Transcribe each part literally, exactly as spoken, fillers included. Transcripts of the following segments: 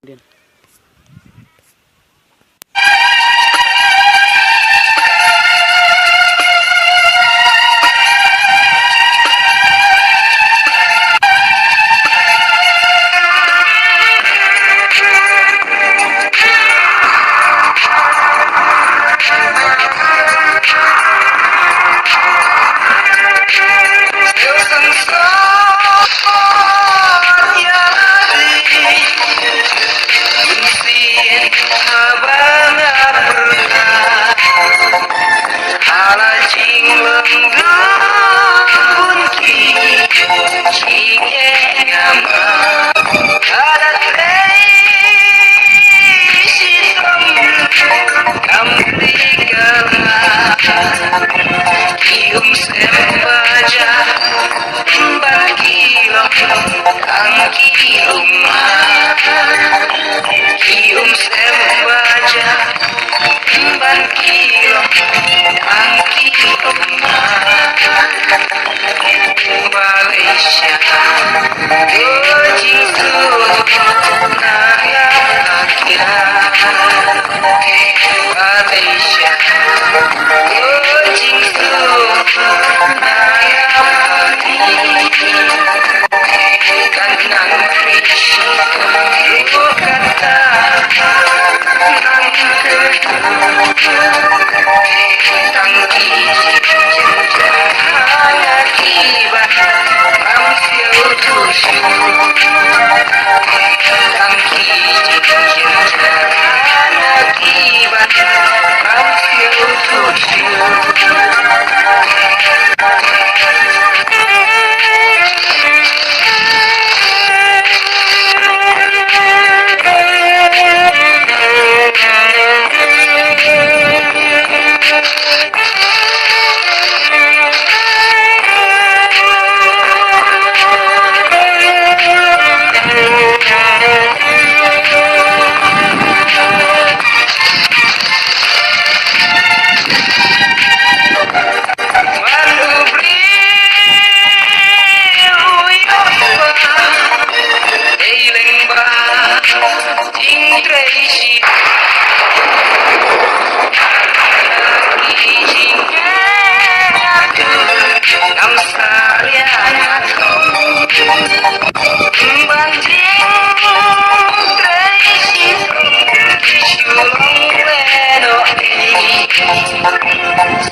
Din. Ki um sem ba ja ban ki long tang ki um ma. Ki um sem ba ja ban ki long tang ki um ma. Malaysia, to jingsu na ya kira. Malaysia, to jingsu na ya kira. Kan nang rich, lu kata nang ke.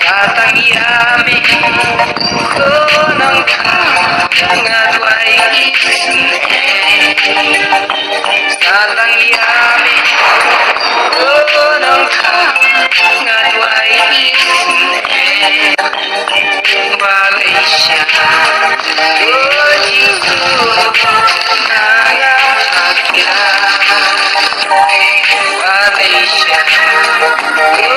Satang ïa me, ko nongkha nga duwai. Satang ïa me, ko nongkha nga duwai. Malaysia, to jingsu na ya kira. Malaysia, to